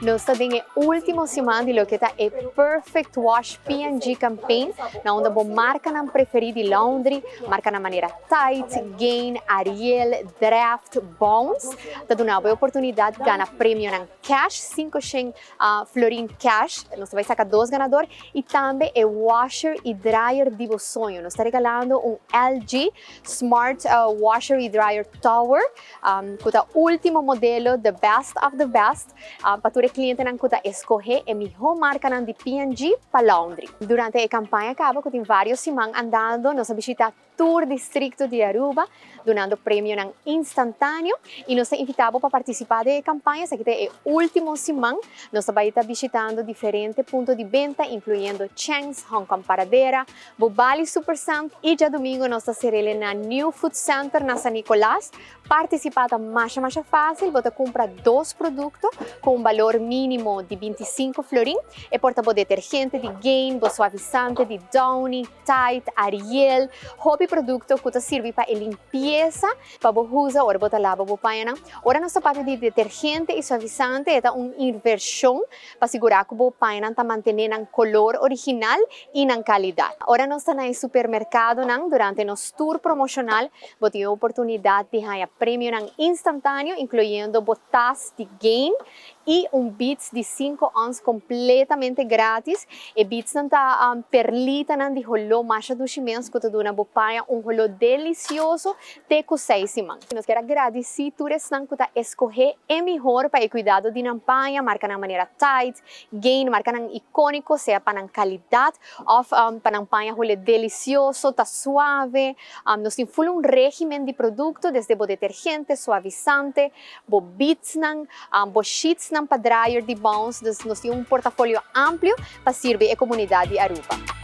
Nos ta den e ultimo siman di loke ta e Perfect Wash P&G Campaign, na unda bo marcanan preferi di laundry, marcanan manera Tide, Gain, Ariel, Dreft, Bounce, ta duna bo e oportunidad gana premionan cash, 500 florin cash, nos ta bay saca dos ganador, y tambe e washer y dryer di bo soño. Nos ta regalando un LG Smart Washer y Dryer Tower, cu ta ultimo modelo, the best of the best, pa tur e clientenan cu ta escoge e miho marcanan di P&G pa laundry. Durante e campaña caba, cu tin varios siman andando, nos a bishita tur districto di Aruba, dunando premionan instantaneo, y nos ta invita bo pa participa den e campaña. Esaki ta e ultimo siman. Nos ta bay ta bishitando diferente punto di benta, incluyendo Cheng's, Hong Kong Paradera, Bubali Supercenter y diadomingo nos ta serele na New Food Center na San Nicolas. Participa ta masha masha facil, bo ta cumpra dos producto cu un balor minimo di 25 florin. E por ta bo detergente di Gain, bo suavizante di Downy, Tide, Ariel, hopi producto cu ta sirbi pa e limpieza, pa bo usa ora bo ta laba bo pañanan. Ora nos ta papia di detergente y suavizante, e ta un inversion pa sigura cu bo pañanan ta mantene nan color original y nan calidad. Ora nos ta na supermercadonan durante nos tour promocional, bo tin oportunidad di gana premionan instantaneo, incluyendo bo tas di Gain y un Beats di 5 ons completamente gratis. E Beats nan ta perlitanan di holo masha dushi mes, cu ta duna bo paña un holo delicioso te cu 6 siman. Nos kier gradici tur esnan cu ta escoge e mihor pa e cuidado di nan paña, marcanan manera Tide, Gain, marcanan iconico, sea pa nan calidad of pa nan paña hole delicioso, ta suave. Nos tin full un regimen di producto, desde bo detergente, suavizante, bo Beats nan, bo sheets nan pa dryer di Bounce, dus nos tin un portafolio amplio pa sirbi e comunidad di Aruba.